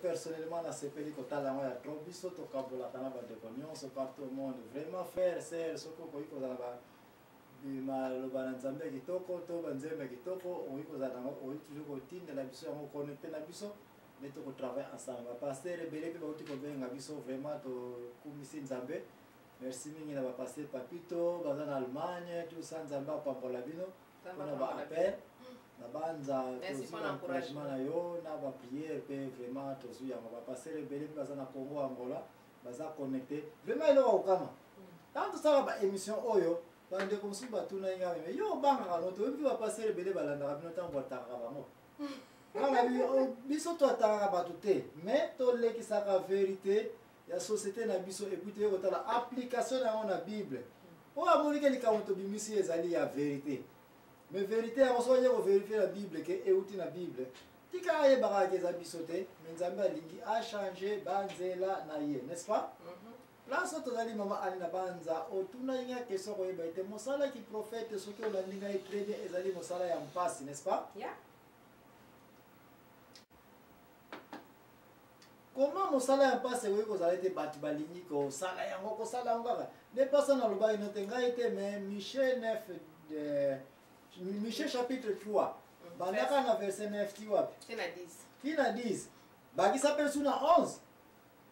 Personnellement nasepeli kotala yango ya trop. Biso tokabolaka na bandeko nyonso partout au monde. Vraiment frère, sœur, soki okoki kozala ba maloba na Nzambe ya kitoko to banzembe ya kitoko, okoki kozala nango, okoki toujours kotindela biso yango, connecte na biso nde tokotravaille ensemble. Bapasteur ebele mpe bauti kobenga biso, vraiment tokumisi Nzambe. Merci mingi na bapasteur Papito baza na Allemagne, tout ça. Nzambe apambola bino mpona baappel na banza. Merci tozwi mpona encouragement na yo na baprière mpe vraiment tozwi yango. Bapasteur ebele mpe baza na Congo, Angola, baza connecté. Vraiment eloko kokama, ntango tosala baémission oyo, bandeko mosusu batunaki ngai: "Mais yo obangaka no? Toyebi mpe bapasteur ebele balandaka bino ntango batakaka bango." Nga biso toatakaka bato te, mais tolekisaka vérité ya société na biso et puis toye kotala application na yango na Bible. Oyo amoniki likambo tobimisi ezali ya vérité, mais vérité yango soki aye kovérifier na Bible ke euti na Bible, tika ayebaka ke eza biso te, mais Nzambe alingi achange banzela na ye, n'est-ce pas? Place oyo tozali, mama Ali na banza otunaki nga question koyeba ete mosala ki prophète, soki olandi ngai très bien, ezali mosala ya mpasi, n'est-ce pas? Yeah. Comment mosala ya mpasi ekoki kozala ete bato balingi kosala yango, kosala yango kaka? Nde mpasa nalobaki no te, ngai te, mais Michée 9, Michée chapitre 3, bandaka na verset 9 ti wapi? Ti na 10. Ti na 10, bakisa mpe su na 11.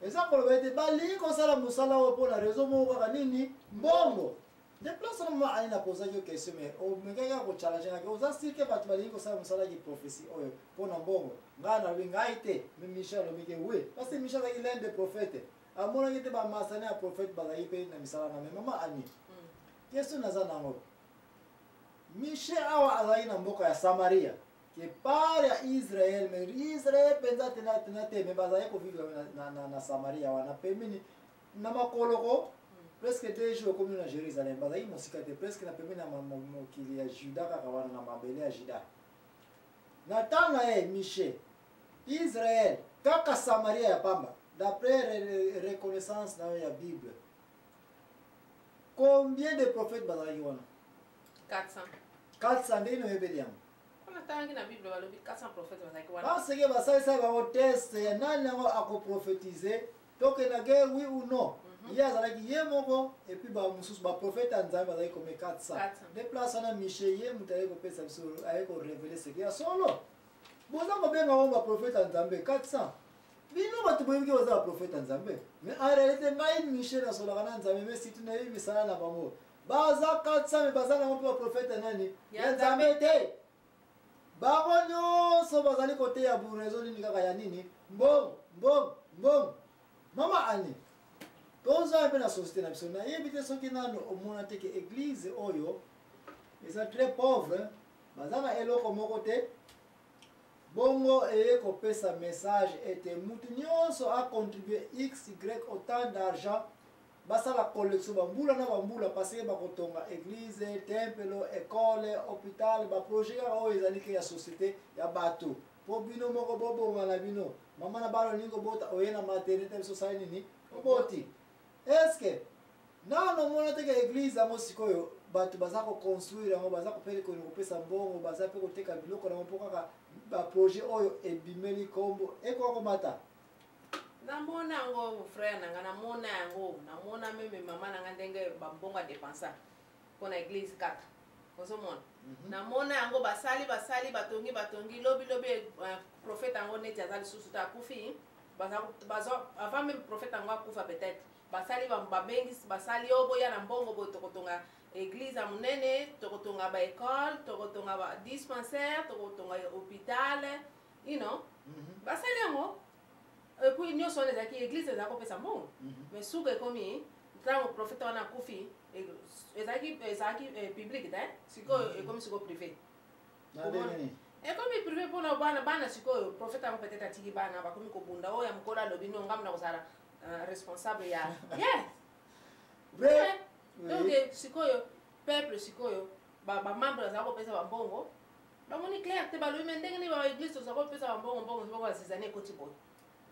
Eza koloba ete balingi kosala mosala oyo mpo na raison moko kaka nini? Mbongo. Nde place wana, mama Ali, napozaki yo question, mais omekaki kaka kochallenge ngaki: oza sûr ke bato balingi kosala mosala ya prophétie oyo mpo na mbongo? Ngai nalobi ngai te, mais Michel alobi ke oui, parce que Michel azalaki l'un des prophètes, amonaki te bamasani ya prophète bazalaki mpe na misala na. Mais mama Ani, question naza nango, Michel awa azalaki na mboka ya Samaria ke part ya Israel, mais Israel mpenza tena tena te, mais bazalaki kovivre na Samaria wana pembeni na makoloko, presque 2 jours okomi na Jérusalem. Bazalaki mosika te, presque na pembeni na mokili ya Juda, kaka wana na mabele ya Juda. Na ntango na ye Michel, Israel kaka Samaria ya pamba, d'après reconnaissance na yo ya Bible, combien de prophètes bazalaki wana? 400. 400? Ndenge oyebeli yango? Mpona ntangi na Bible, balobi 400 prophètes bazalaki wana. Parce que basalisa bango test ya nani yango akoprophétise: tokende na guerre, oui ou non? Ye azalaki ye moko et puis bamosusu baprophète ya Nzambe bazalaki kome 400. 400. Nde place wana Michel ye moto aye kopesa biso, aye korévéler seke ya solo. Boza kobenga bango baprophète ya Nzambe 400, bino bato boyebi ke baza baprophète ya Nzambe, mais en réalité ngai Michel nasolaka na Nzambe, mais surtout nayebi misala na bango. Baza 400, mais baza nango mpe baprophète ya nani? Ya Ya Nzambe te. Bango nyonso bazali koteya pour raison nini? Kaka ya nini? Mbongo, mbongo, mbongo. Mama Ani, tozwa mpe na société na biso, nayebi te soki nano omona te ke église oyo eza très pauvre, baza na eloko moko te. Bongo eye kopesa message ete mutu nyonso acontribue x y autant d'argent, basala collection bambula na bambula, parce que bakotonga église, tempelo, école, hôpital, baprojet kaka oyo ezali ke ya société ya bato, mpo bino moko bobonga na bino. Mama na bana olingi kobota, oye na maternité, biso osali nini? Oboti. Est-ce nano omona te ke église yango sikoyo bato baza koconstruire yango, baza kopele kopesa mbongo, baza mpe koteka biloko nango mpo kaka baprojet oyo ebimeli nkombo ekoka komata? Namona yango, frère na nga, namona yango. Namona même mama na nga ndenge bambongo adepensa mpona église kaka, ozomona. Namona yango, basali, basali, batongi, batongi, lobi lobi prophète yango neti aza lisusu te, akufi. Avant même prophète yango akufa, peut-être basali, babengisi, basali oyo boya na mbongo boye, tokotonga église ya monene, tokotonga baécole, tokotonga badispensaire, tokotonga hôpital. Basali yango et puis nyonso wana ezalaki église ezalaki kopesa mbongo. Mais suka ekomi ntango prophète wana akufi, ezalaki public te, sikoyo ekomi sikoyo privé. Na ndenge nini? Ekomi privé mpona bana. Bana sikoyo, prophète yango peut-être atiki bana, bakomi kobunda. Oyo ya mokolo alobi: "No, ngambo na kozala responsable ya yes." Vrai. Donc sikoyo peuple, sikoyo bamembre bazala kopesa bambongo, bamoni clair te. Balobi: "Me ndenge nini baéglise tozala kopesa bambongo, mbongo, mbongo ya zizani ekoti boye?"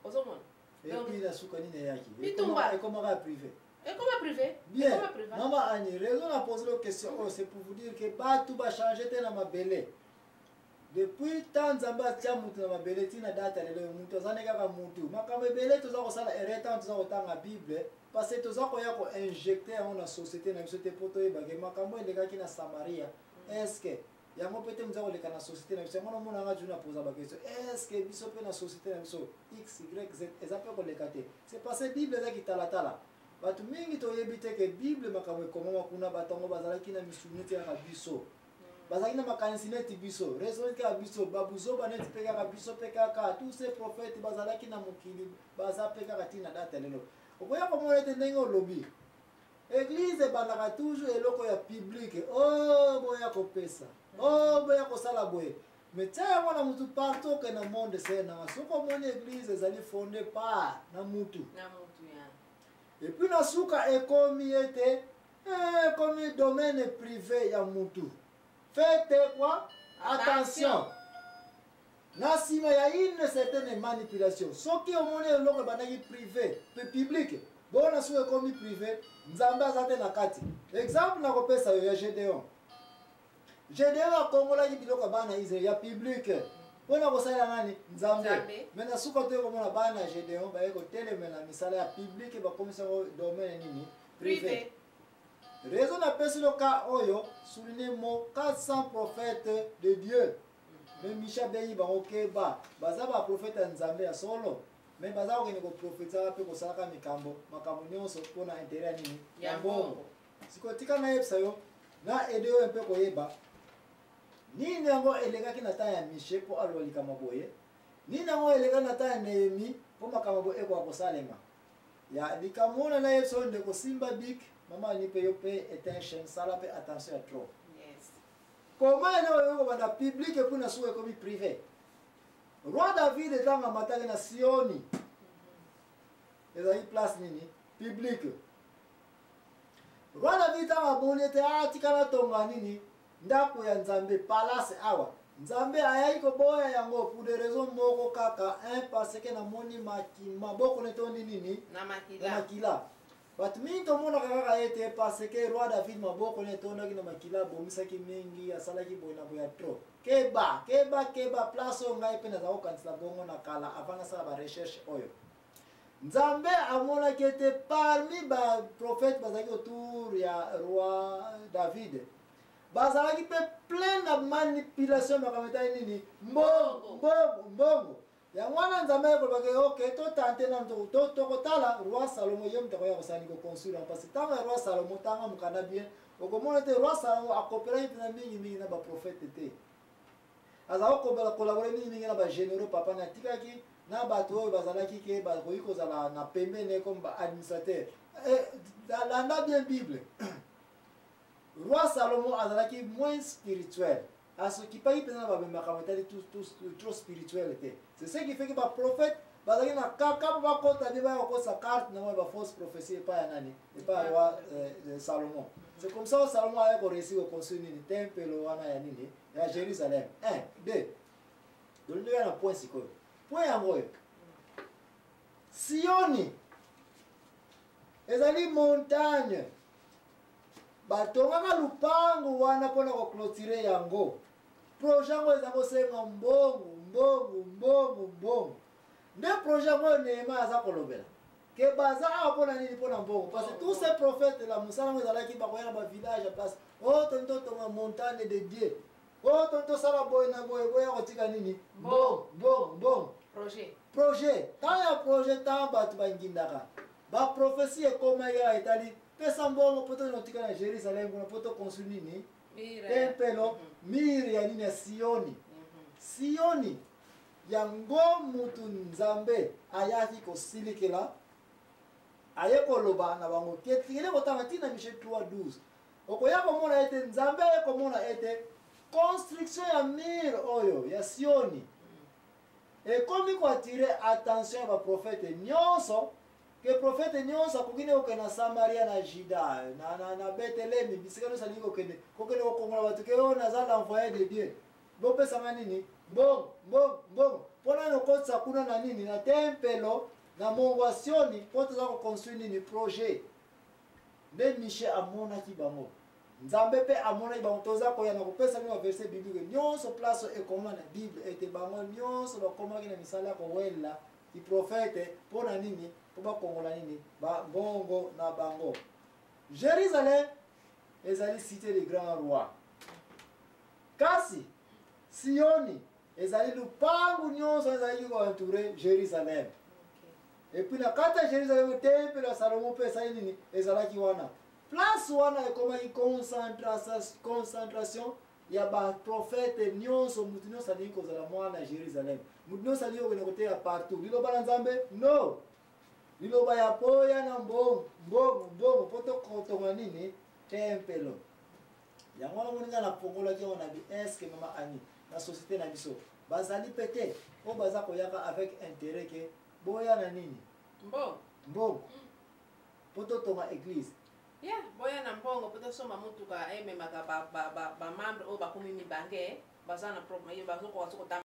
Ozomona? Et puis na suka nini eyaki? Bitumba. Ekomaka privé. Ekoma privé. Bien. Ekoma privé. Mama Ani, raison na poser la question oyo, c'est pour vous dire que bato bachange te na mabele. Depuis temps Nzambe atia mutu na mabele ti na date ya lelo oyo, mutu aza nde kaka mutu. Makambo ebele toza kosala erreur tango toza kotanga Bible, parce que toza koya ko injecter yango na societe na biso te po toyeba ke makambo oyo elekaki na Samaria, est ce que yango pe te mutu aza koleka na societe na biso? Yango namona nga toujours na poza ba question, est ce que biso pe na societe na biso x, y, z eza pe koleka te? C'est parce que Bible eza kitalatala. Bato mingi toyebi te ke Bible makambo ekomama kuna, bato yango bazalaki na misuni neti kaka biso. Bazalaki na makanisi neti biso, raison neti kaka biso, ba buzoba neti pe kaka biso pe kaka. Tous ces prophètes bazalaki na mokili, baza pe kaka ti na date ya lelo. Okoya komona ete ndenge olobi, eglise ebandaka toujours eloko ya public. Oh, boya kopesa, oh, boya kosala boye. Mais tia yango na mutu partout okende na monde se nanga. Soki omoni eglise ezali fondée par na mutu. Na mutu ya. Et puis na suka ekomi ete, ekomi domaine privé ya mutu. Faites quoi? Attention. Na sima ya une certaine manipulation. Soki omoni eloko ebandaki privé pe public, bon na suka ekomi privé, Nzambe aza te na kati. Exemple nakopesa yo ya Gédéon. Gedeon akongolaki biloko ya bana Israël ya public mpo na kosalela nani? Nzambe. Mais na suka toye komona bana ya Gedeon baye kotelemela misala ya public, bakomisa yango domaine nini? Privé. Raison napesi lo cas oyo, souligner mot 400 prophètes de Dieu. Mais Micha abengi bango keba, baza ba prophète ya Nzambe ya solo, mais baza kokende koprofetizaka mpe kosalaka mikambo, makambo nyonso mpo na intérêt ya nini? Ya mbongo. Sikoyo tika nayebisa yo, na aide yo mpe koyeba nini yango elekaki na temps ya Miche mpo aloba likambo boye, nini yango elekaki na temps ya Nehemie mpo makambo boye ekoka kosalema. Ya likambo wana nayebisa yo ndeko, simba bic, mama Annie mpe yo mpe attention, sala mpe attention ya trop. Yes. Comment eloko ekoki kobanda public et puis na suka ekomi privé? Roi David ntango amataki na Sioni, ezalaki place nini? Public. Roi David ntango amoni ete atika natonga nini ndako ya Nzambe, palace awa, Nzambe ayaki koboya yango pour des raisons moko kaka, un, parce que namoni maboko na etondi nini? Na makila. Na makila. Bato mingi tomonaka kaka ete parce que roi David maboko na etondaki na makila, abomisaki mingi, asalaki boye na boye ya trop. Keba, keba, keba, place oyo ngai mpe nazala kokanisela bongo na kala avant nasala ba recherche oyo. Nzambe amonaki ete parmi ba prophètes bazalaki autour ya roi David, bazalaki mpe plein na manipulation makambo etali nini? Mbongo, mbongo, mbongo. Yango wana Nzambe aye kolobaka ke, ok, totante nanu, tokotala roi Salomo, ye moto akoya kosala nini, koconstruire yango. Parce que ntango ya roi Salomo, tanga mokanda bien, okomona ete roi Salomo akopelaki mpenza mingimingi na ba prophètes te. Azalaki kocollaborer mingimingi na ba généraux papa na atikaki, na bato oyo bazalaki ke bakoki kozala na pembeni comme ba administrateur. Landa bien Bible. Roi Salomo azalaki moins spirituel. Asokipaki mpenza na ba makambo etali tout trop spirituel te. C'est ce qui fait que ba prophètes bazalaki na kaka mpo bakota bien, baya kokosa carte na bango ya ba fausse prophétie epai ya nani? Epai ya roi Salomon. C'est comme ça que Salomon ayaki koréussir koconstruire nini? Tempelo wana ya nini? Ya Jérusalem. 1, 2. Tolingi toya na point sikoyo. Point yango oyo. Sioni ezali montagne. Batongaka lupangu wana mpona koclôturer yango. Projet yango eza kosenga mbongo, mbongo, mbongo, mbongo. Nde projet yango oyo Nehemia aza kolobela. Ke baza awa mpona nini? Mpona mbongo. Parce que tous ces prophètes là, mosala yango ezalaki bakoya na ba village ya place. Oh, tolingi totonga montagne de Dieu. Oh, tolingi tosala boye na boye, boya kotika nini? Mbongo, mbongo, mbongo. Projet. Projet. Tant ya projet, tant bato bangindaka. Ba prophétie ekomaki kaka etali pesa mbongo po tokende kotika na Jérusalem kuna po toconstruire nini? Tempelo, mur ya nini ya Sioni. Sioni yango mutu Nzambe ayaki kosilikela, aye koloba na bango ketikele kotanga ntina Michée 3:12. Okoya komona ete Nzambe aye komona ete construction ya mur oyo ya Sioni ekomi koattirer attention ya ba prophète nyonso, ke prophète nyonso akoki nde kokende na Samaria, na Juda, na Bethlehemi, bisika nyonso alingi kokende, kokende kokongola bato ke oyo naza l'envoyé de Dieu, bopesanga nini? Mbongo, mbongo, mbongo. Mpona nini okotisa kuna na nini? Na tempelo, na mongo ya Sioni, mpo toza koconstruire nini? Projet. Nde Michée amonaki bango. Nzambe mpe amonaki bango. Toza koya na kopesa bino baverse biblique nyonso place ekoma na Bible ete bango nyonso bakomaki na misala ya kowelela kiprofete. Mpo na nini? Mpo bakongola nini? Bambongo na bango. Jérusalem ezali cité de grand roi, kasi Sioni ezali lupangu nyonso ezalaki koentoure Jérusalem. Et puis na kati ya Jérusalem, tempelo ya Salomo mpe esali nini? Ezalaki wana. Place wana ekomaki concentration ya baprofete nyonso. Mutu nyonso alingi kozala mwana ya Jérusalem, mutu nyonso alingi kokende koteya partout liloba na Nzambe. No liloba ya boya na mbongo, mbongo, mbongo, mpo tokotonga nini? Tempelo. Yango wana moninga napongolaki yango na bi eske mama Ani, na société na biso bazali mpe te oyo baza koyaka avec intérêt ke boya na nini? Mbongo. Mbongo mpo totonga église. Ya boya na mbongo mpo tosomba motuka ememaka bamembre oyo bakomi mibange, baza na problème, bazokoka so kotamba.